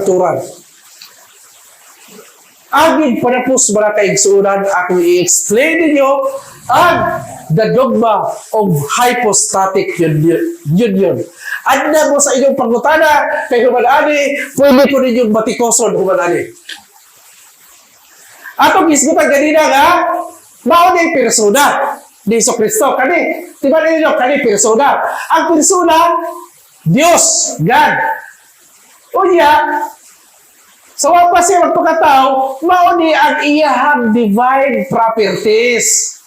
Kangturan. Agin panapos, mga kaigsuonan, akong i-explain ninyo ang the dogma of hypostatic union. Andam mo sa inyong pangutana, kay human ani, pwede ko ninyong batikoson human ani. Atong hisgutan ganina nga, mao ni persona ni Hesus Kristo. Kani, di ba ninyo, kani persona. Ang persona, Diyos, God. Unya, sa wa pa siya magpakatao, mao ni ang iyahang divine properties.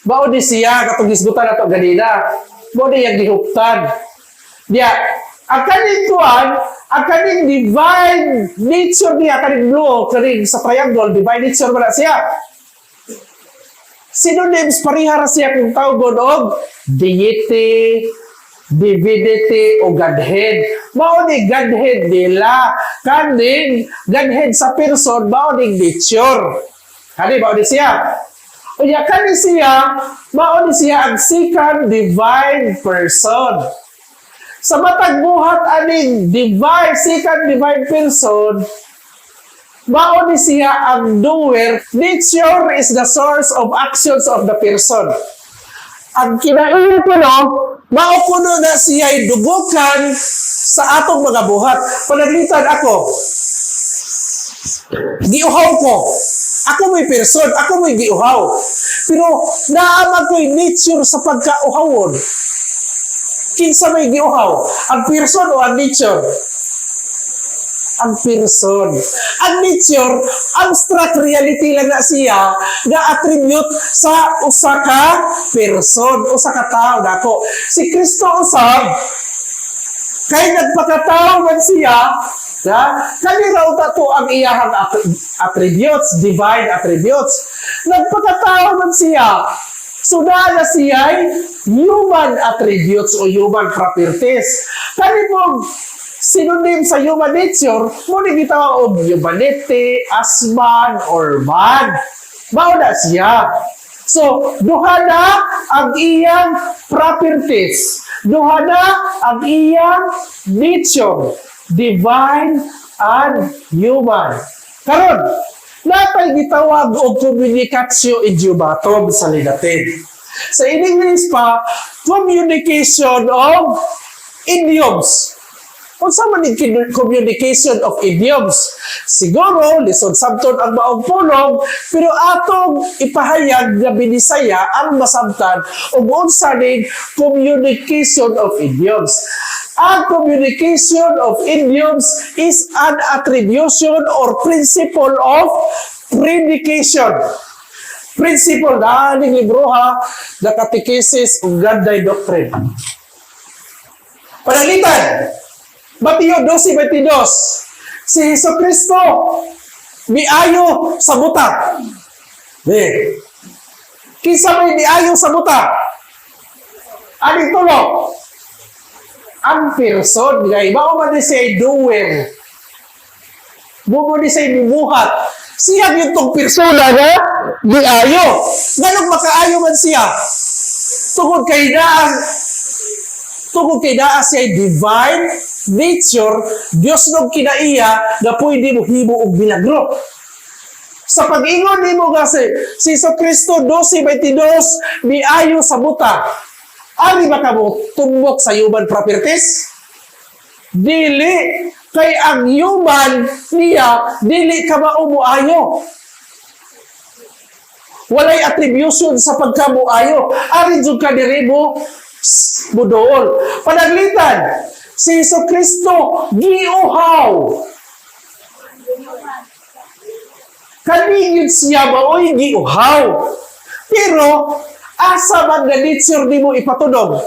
Mao ni siya, katong hisgutan nato ganina. Mao ni iyang gihuptan. Diya, ang kaning kuan, ang kaning divine nature niya, kaning blue, kaning sa triangle, divine nature man na siya. Synonyms, pareha ra siya kung tawgon og deity, divinity o Godhead. Mao ni Godhead nila. Kaning Godhead sa person, mao ni nature. Kani mao ni siya. Unya kani siya, mao ni siya ang second divine person. Sa matag buhat aning divine, second divine person, mao ni siya ang doer. Nature is the source of actions of the person. Ang kinaiya kuno, mao kuno na siya'y dugukan sa atong mga buhat. Pananglitan ako, giuhaw ko. Ako may person, ako may giuhaw. Pero naa man ko'y nature sa pagkauhawon. Kinsa may giuhaw? Ang person o ang nature? Ang person. Ang nature, abstract reality lang na siya nga attribute sa usa ka person, usa ka tao nako. Si Kristo usab kay nagpakatao man siya, na kani raw ta to ang iyahang attributes, divine attributes. Nagpakatao man siya. So naa na siya human attributes o human properties. Kani mo synonym sa human nature, mao ni gitawag og humanity, as man, or man. Mao na siya. So, duha na ang iyang properties. Duha na ang iyang nature. Divine and human. Karon, naa pay gitawag og communicatio idiomatum sa Latin. Sa English pa, communication of idioms. Unsa man ning communication of idioms? Siguro lisod sabton ang maong pulong, pero atong ipahayag nga Binisaya ang masabtan ug unsa ning communication of idioms. Ang communication of idioms is an attribution or principle of predication. Principle na ning libro ha, The Catechesis of God Thy Doctrine. Pananglitan, Mateo 12:22, si Hesus Kristo miayo sa buta. Di. Kinsa may miayo sa buta? Aning tulo? Ang person nga mao man ni siya doer. Mao ni siya mibuhat. Siya yung tong persona nga miayo. Nganong makaayo man siya? Tungod kay naa siya divine nature, Dios nung kinaiya na pwede mo himo og milagro. Sa pag-ingon nimo nga si Hesus Kristo 12:22 miayo sa buta. Ali ba ka mo tumbok sa human properties? Dili, kay ang human niya dili ka maumuayo. Walay attribution sa pagkamuayo. Ari jud ka diri mo muduol. Pananglitan, si Hesus Kristo giuhaw. Kaningin siya maoy giuhaw. Pero asa man nga nature nimo ipatunog?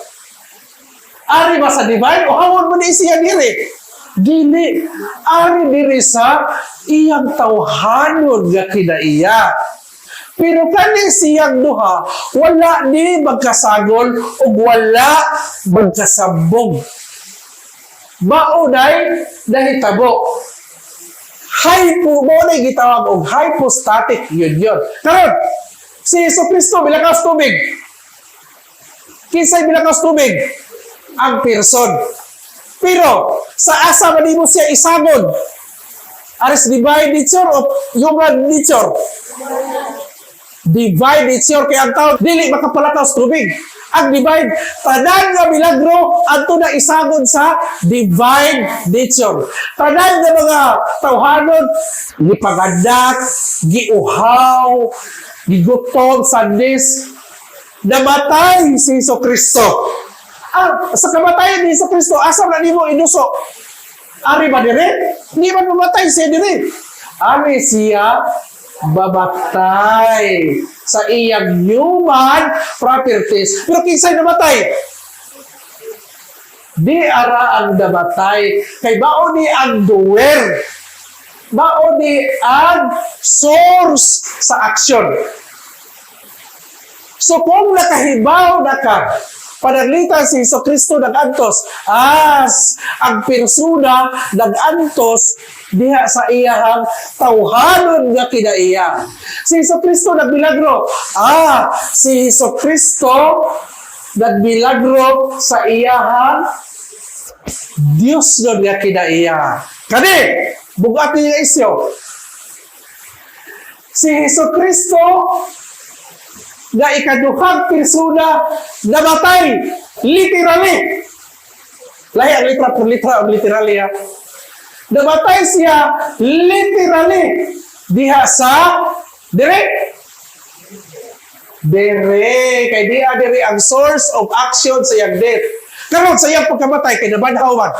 Ari ba sa divine o hawon mo ni siya diri? Dili. Ari diri sa iyang tawhanon nga kinaiya. Pero kani siyang duha, wala ni magkasagol ug wala magkasambog. Maunay nahitabo. Hypo, mao na gitawag og hypostatic union. Karon, si Hesus Kristo milakaw tubig. Kinsay milakaw tubig? Ang person. Pero sa asa man nimo siya isagod? Aris divine nature o human nature? Divine nature, kay ang tao dili makapalakaw sa tubig. Ang divine, tanan nga milagro adto na isagod sa divine nature. Tanan nga mga tawhanon gipanganak, giuhaw, gigutom sa nis, namatay si Hesu Kristo. Ah, sa kamatayan ni Hesu Kristo, asa na nimo inuso? Ari ba dire? Di man mamatay siya dire. Ari siya mamatay sa iyang human properties. Pero kinsay namatay? Di ara ang namatay. Kay mao ni ang doer. Mao ni ang source sa action. So kung nakahibaw na ka, pananglitan si Hesu Kristo nag-antos, as ang persona nag-antos diha sa iyahang tawhanon nga kinaiya. Si Hesu Kristo nagmilagro. Ah, si Hesu Kristo nagmilagro sa iyahang Diyos nun nga kinaiya. Kani, bugat niya isyo. Si Hesu Kristo nga ikaduhang persona namatay literally. Lahi ang litra por litra og literally ha. Namatay siya literally diha sa dire dire, kay diha dire ang source of action sa iyang death. Karon, sa iyang pagkamatay, kay nabanhaw man.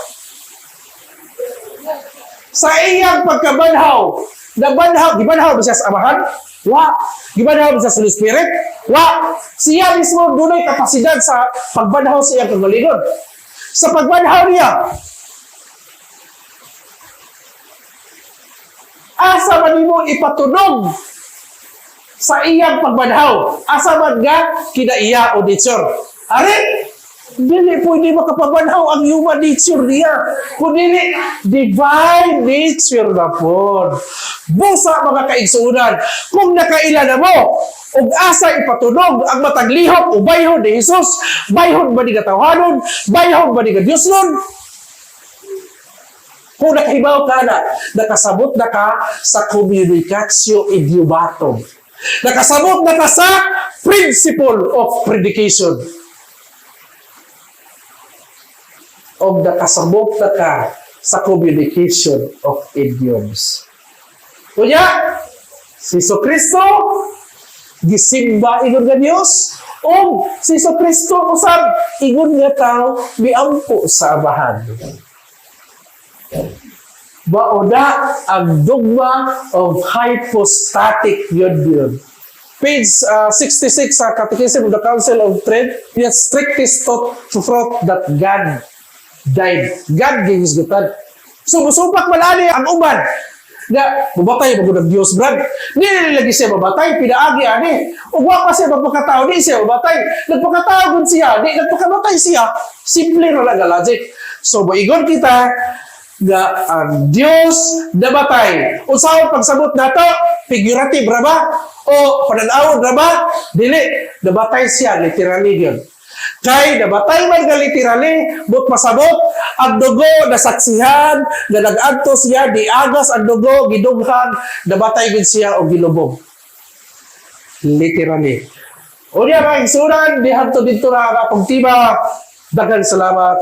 Sa iyang pagkabanhaw, nabanhaw, gibanhaw ba siya sa Amahan? Wa. Gibanhaw ba siya sa Holy Spirit? Wa. Siya mismo dunay kapasidad sa pagbanhaw sa iyang kagalingon. Sa pagbanhaw niya, asa man nimo ipatunog sa iyang pagbanhaw? Asa man nga kinaiya o nature? Ari, dili pwede makapabanhaw ang human nature niya. Kung dili, divine nature na po. Busa, mga kaigsuunan, kung nakaila na mo, ug asa ipatunog ang matag lihok o bayhon ni Jesus, bayhon ba ni katawhanon, bayhon ba ni ka Diyos nun? Kung nakahibaw ka na, nakasabot na ka sa communicatio idiomatum. Nakasabot na ka sa principle of predication. O nakasabot na ka sa communication of idioms. Kunya, si Hesu Kristo, gisimba ingon nga Dios, o si Hesu Kristo usab ingon nga tao, miampo sa Amahan. Mao na ang dogma of hypostatic union. Page 66 sa Catechism of the Council of Trent, yet strictest taught to thought that God died. God gihisgutan. So, musupak man ani ang uban nga mabatay ba ang Dios, Brad? Di nila lagi siya mabatay, pinaagi ani. Ug wa pa siya magpakatao, di siya mabatay. Nagpakatao gud siya, di nagpakamatay siya. Simple ra lang ang logic. So, moingon kita nga ang Dios namatay. Unsaon pagsabot nato? Figurative ra ba? O pananawon ra ba? Dili, namatay siya literally yun. Kay namatay man nga literally, but pasabot ang dugo nasaksihan nga nag-adto siya, diagas ang dugo, gidughan, namatay gid siya og gilubong. Literally. Unya, mga igsuonan, dihanto dito na ang akong tiba. Daghang salamat.